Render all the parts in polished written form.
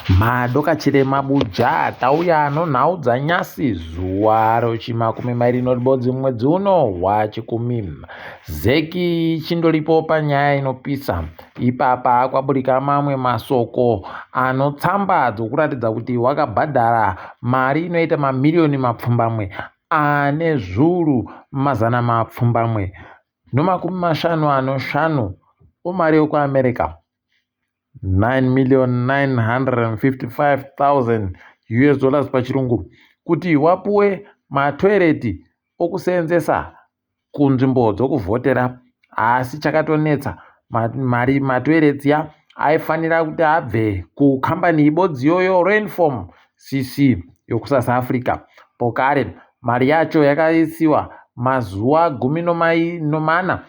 Madokachire mabuja tauya nonhau dzanyasi zuva rochimakumi mairi noribodzi mwedzi uno wachikumi. Zeki chindoripo panyaya inopisa. Ipapa kwaburika mamwe masoko anotsamba dzokuratidza kuti wakabhadhara mari inoita mamiriyoni mapfumbamwe ane zviuru mazana mapfumbamwe nomakumi mashanu anoshanu omari yokuAmerica. 9,955,000 US dollars pachirungu kuti wapuwe matoireti okuseenzesa kunzvimbo dzokuvhotera asi chakatonetsa mari matoirets ya aifanira kuti abve kukambani ibodzi iyoyo Rainform CC yokuSouth Africa. Pokare mari yacho yakaisiwa mazuva 14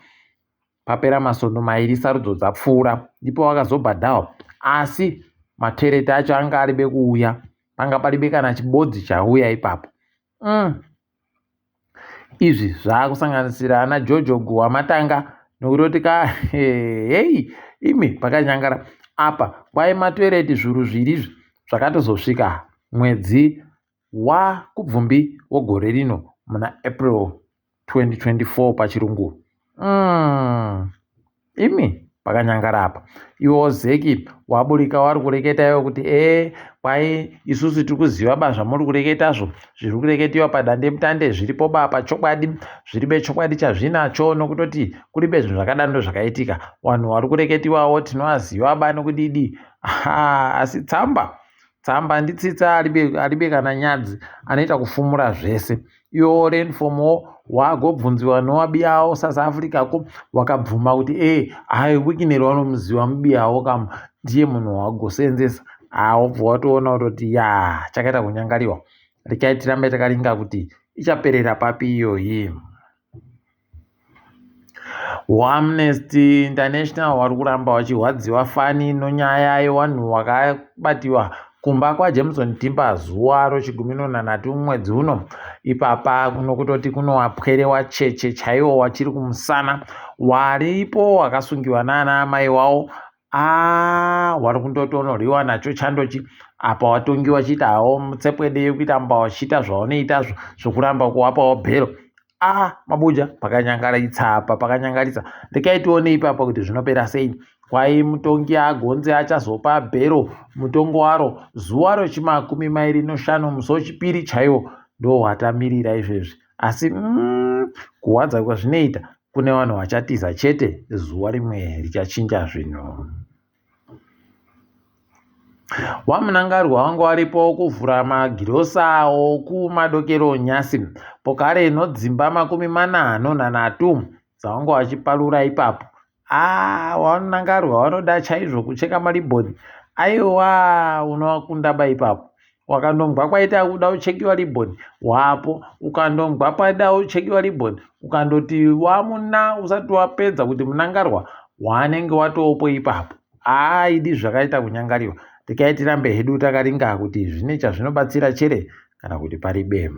papera masondo mairi sarudzo dzapfuura ndipo vakazobhadharwa asi matoireti acho anga aribe kuuya panga paribe kana chibodzi chauya ipapo. Izvi zvaakusanganisira ana Jojo Guwamatanga nokutoti ka hei imi pakanyangara apa kwai matoireti zviuru zviri izvi zvakatozosvika mwedzi waKubvumbi wegore rino muna April 2024 pachirungu. Imi pakanyangara apa iwo Zeki waburika wari kureketa iwo kuti ee kwai isusu tiri kuziva ba zvamuri kureketazvo zviri kureketiwa padandemutande zviripo ba pachokwadi zviribe chokwadi chazvinacho nokutoti kuribe zvinhu zvakadaro ndozvakaitika vanhu vari kureketiwawo tinovaziva ba nokudidi asi tsamba tsamba nditsitsa aribe, aribe kana nyadzi anoita kufumura zvese iwo Rainformwo wagobvunziwa nowabiyawo South Africa ko wakabvuma kuti e hai Wicknell wanomuziva mubiyawo kam ndiye munhu wagosenzesa wobva watoona kutoti ya chakaita kunyangariwa rekai tirambe takaringa kuti ichaperera papi iyoyi. WeAmnesty International vari kuramba vachirwadziwa fani nonyaya yevanhu vakabatiwa kumba kwaJameson Timba zuva rochigumi nonhanhatu mwedzi uno. Ipapa nokutoti kunowapwere wacheche chaiwo wachiri kumusana waripo wakasungiwa naana amai wavo wari kundotonorwiwa nacho chandochi apa watongi wachiita hawo mutsepwede yekuita mba wachiita zvaunoita zvokuramba kuwapawo bhero. Mabuja pakanyangaritsa apa pakanyangaritsa rekai tione ipapa kuti zvinopera sei. Kwai mutongi agonzi achazopa bhero mutongo waro zuva rochimakumi mairi noshanu musi wechipiri chaiwo ndo watamirira izvezvi asi kuwadza kwazvinoita kune vanhu vachatiza chete zuva rimwe richachinja zvinhu. WaMunangarwa wanga waripo kuvhura magirosa okumadokero nyasi pokare nodzimba 43 dzawanga wachiparura ipapo. WaMunangarwa vanoda chaizvo kucheka maribhoni aiwa unovakunda ba ipapo. Wakandongwa kwaita kuda kuchekiwa ribhoni wapo ukandongwa paida kuchekiwa ribhoni ukandoti wamuna usati wapedza kuti Munangarwa wanenge watoopo ipapo. Idi zvakaita kunyangariwa rekai tirambe hedu takaringa kuti zvine chazvinobatsira chere kana kuti paribe.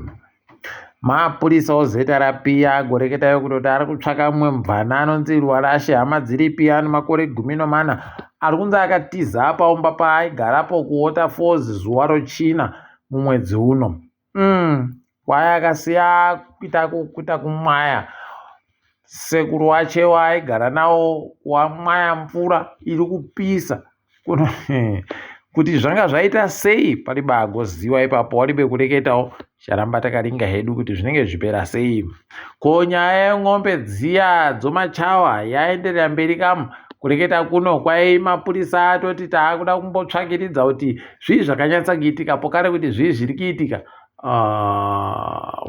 Mapurisa oZRP agoreketayo kutoti ari kutsvaka mumwe mubvana anonzi Ruwarashe hama dziripi ane makore 14 ari kunzi akatiza paumba paaigarapo kuWaterfalls zuva rochina mumwedzi uno. Kwai akasiya kuita kumwaya sekuru wache waaigara nawo wamwaya mvura iri kupisa kuti zvanga zvaita sei paribe agoziva ipapo waribe kureketawo charamba takaringa hedu kuti zvinenge zvipera sei. Ko nyaya yen'ombe dziya dzomachawa yaenderera mberi kamu kureketa kuno kwai mapurisa atoti taakuda kumbotsvakiridza kuti zvii zvakanyatsa kuitika pokare kuti zvii zviri kuitika.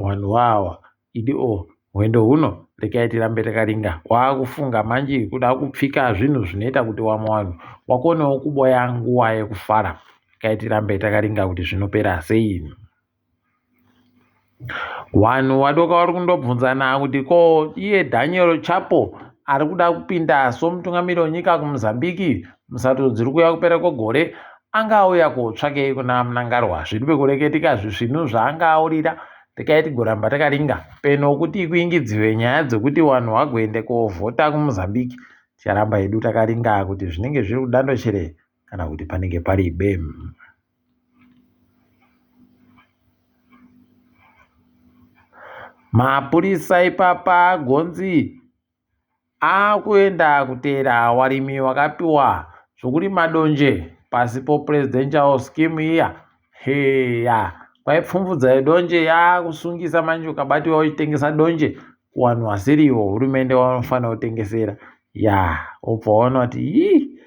Vanhu wawa idi o hwendo huno rekai tirambe takaringa waakufunga manje kuda kupfika zvinhu zvinoita kuti wamwe vanhu wakonewo kuboya nguva yekufara rekai tirambe takaringa kuti zvinopera sei. Vanhu wadoka vari kundobvunzana kuti ko iye Daniel Chapo ari kuda kupinda somutungamiri wenyika kuMozambique musarudzo dziri kuuya kupera kwegore anga auya kotsvakei kuna Mnangagwa zviri pekureketika zvisvinu zvaanga aurira rekai tigoramba takaringa peno kuti kuingidziwe nyaya dzekuti vanhu vagoende kovhota kuMozambique ticharamba hedu takaringa kuti zvinenge zviri kudando chere kana kuti panenge paribe. Mapurisa ipapa gonzi akuenda kuteera warimi wakapiwa zvokurima donje pasi po presidential scheme iya. Heya, kwaipfumvudza yedonje yakusungisa manje ukabatiwa uchitengesa donje kuvanhu vasirivo hurumende wanofanira kutengesera. Ya, wobva waona kuti ii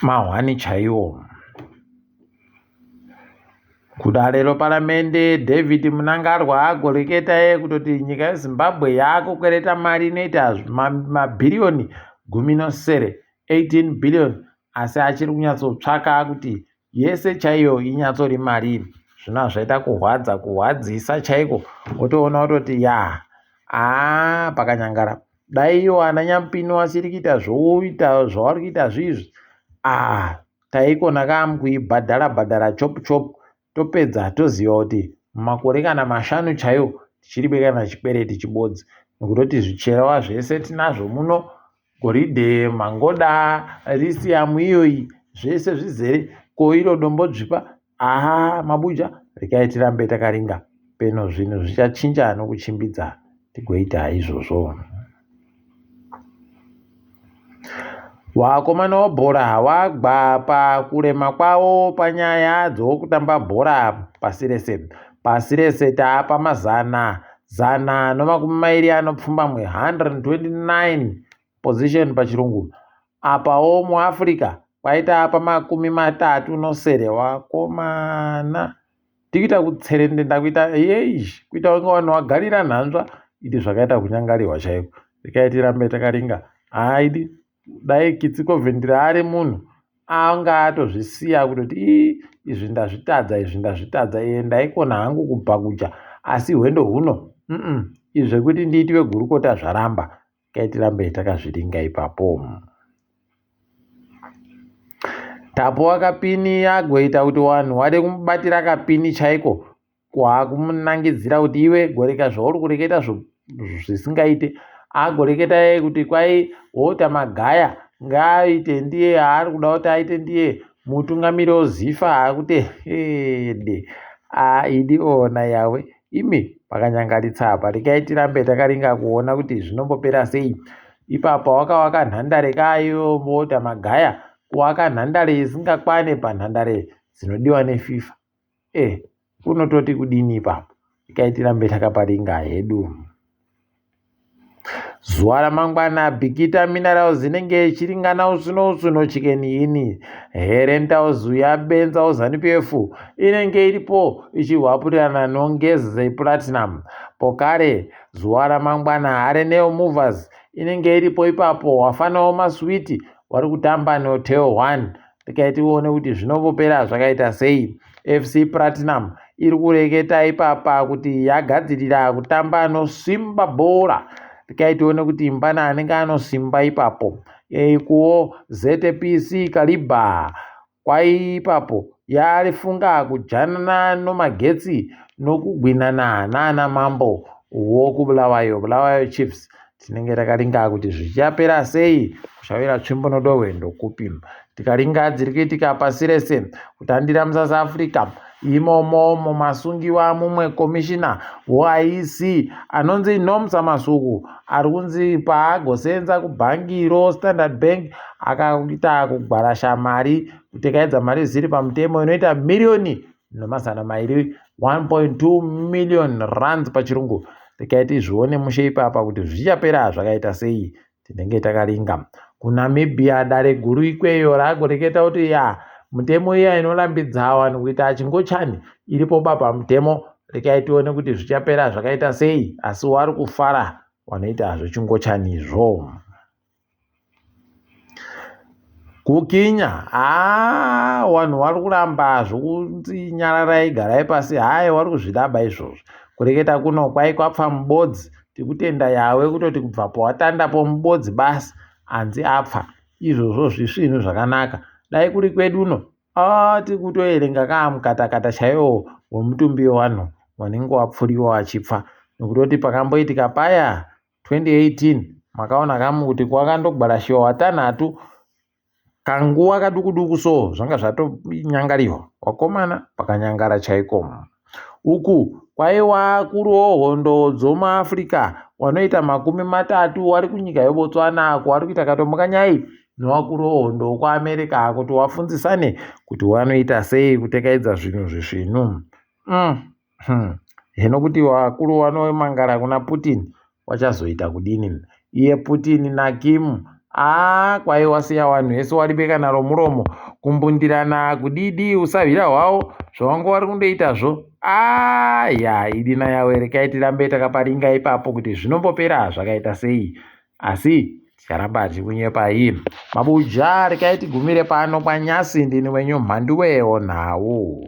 mahwani chaiwo. Kudare reparamende David Mnangagwa agoreketa iye kutoti nyika yeZimbabwe yaakukwereta mari inoita mabhiriyoni 17, 18 billion, asi achiri kunyatsotsvaka kuti yese chaiyo inyatsori mari. Zvino zvaita kuhwadza, kuhwadzisa chaiko, wotoona kutoti ya haa pakanyangara. Dai iwo ana Nyampini wasiri kuita zvoita zvavari kuita zvizvi, ah taikona kamu kuibhadhara bhadhara chop chop, topedza toziva kuti mumakore kana mashanu chaiwo tichiribe kana chikwereti chibodzi, nokutoti zvicherewa zvese tinazvo muno, goridhe, mangoda, lithium iyoyi, zvese zvizere. Ko iro dombo dzvipa, aha mabuja, rekai tirambe takaringa peno zvinhu zvichachinja nokuchimbidza tigoita izvozvo. Vakomana webhora wagwa pakurema kwavo panyaya dzokutamba bhora pasi rese. Pasi rese taapa mazana 129, 129 position pachirungu. Apawo muAfrica kwaita pamakumi 37. Vakomana tikuita kutserendenda kuita yeish, kuita kunge vanhu vagarira nhanzva. Idi zvakaita kunyangariwa chaiko. Rekai tirambe takaringa. Haidi dai Kitsi Coventry ari munhu anga atozvisiya kutoti ii izvi ndazvitadza, izvi ndazvitadza, iye ndaikona hangu kubhakuja asi hwendo huno izvi zvekuti ndiitiwe gurukota zvaramba. Rekai tirambe takazviringa ipapo. Tapuwa kapini agoita kuti vanhu vade kumubatira kapini chaiko, kwakumunangidzira kuti iwe goreka zvauri kureketa zvisingaite. Agoreketa iye kuti kwai Walter Magaya ngaaite ndiye aari kuda kuti aite ndiye mutungamiri weZifa, akuti ede idi ona yawe imi pakanyangaritsa apa. Rekai tirambe takaringa kuona kuti zvinombopera sei. Ipapa wakavaka nhandare kaiyo Walter Magaya, kuwaka nhandare isingakwane panhandare dzinodiwa neFIFA. Kunototi kudini ipapo? Rekai tirambe takaparinga hedu. Zuva ramangwana Bikita Minerals inenge ichiringana usuno usuno Chicken Inn. Herentals yabenza ZANU PF inenge iripo ichihwapurirana noNgezi Platinum. Pokare zuva ramangwana Hareneo Movers inenge iripo ipapo. Wafanawo Maswiti wari kutamba neHotel 1. Rekai tione kuti zvinombopera zvakaita sei. FC Platinum iri kureketa ipapa kuti yagadzirira kutamba noSimba bhora. Rekai tione kuti mbana anenge anosimba ipapo. Ikuwo ZPC Kariba kwai ipapo yarifunga kujanana nomagetsi nokugwinana nana mambo wokuBulawayo, Bulawayo Chiefs. Tinenge takaringa kuti zvichapera sei, kuchavira tsvimbo nodohwe ndokupi. Tikaringa dziri kuitika pasi rese, kutandira muSouth Africa imomo mumasungiwa mumwe komishina weIEC anonzi Nomsa Masuku ari kunzi paagosenza kubhangi roStandard Bank akaita kugwarasha mari, kutekaidza mari zvisiri pamutemo inoita miriyoni 200, 1.2 million rands pachirungu. Rekai tizvione mushe ipapa kuti zvichapera zvakaita sei. Tinenge takaringa. KuNamibia dare guru ikweyo ragoreketa kuti ya mutemo iya inorambidza vanhu kuita chingochani iripo baba mutemo. Rekai tione kuti zvichapera zvakaita sei, asi wari kufara wanoita zvechingochanizvo. Kukinya haa vanhu vari kuramba zvokunzi nyararai garai pasi, hayi vari kuzvidaba izvozvo. Kureketa kuno kwai kwapfa mubodzi, tikutenda yawe kutoti kubva pawatandapo mubodzi basi anzi apfa. Izvozvo zvisvinhu zvakanaka. Dai kuri kwedu uno tikutoerenga kamukatakata chaiwo wemutumbi wevanhu wanenge wapfuriwa wachipfa, nokutoti pakamboitika paya 2018 makaona kamu kuti kwakandogwarashiwa watanhatu kanguva kaduku duku so zvanga zvatonyangariwa. Wakomana pakanyangara chaiko. Uku kwaiwa kuruwo hondo dzomuAfrica wanoita 30 wari kunyika yeBotswana kwari kuita katomukanyai newakuru wehondo wekuAmerica kuti wafunzisane kuti wanoita sei kutekaidza zvinhu zvisvinu. Hino kuti wakuru wanomangara kuna Putin wachazoita kudini? Iye Putin naKim aa kwaiwa siya wanhu wese waribe kana romuromo kumbundirana kudidi usahwira hwawo zvawanga wari kundoitazvo aa ya idina yawe rekai tirambe takaparinga ipapo kuti zvinombopera zvakaita sei asi ticharamba tichikunyepai mabuja rekai tigumire pano kwanyasi ndini wenyu mhanduwewo nhau.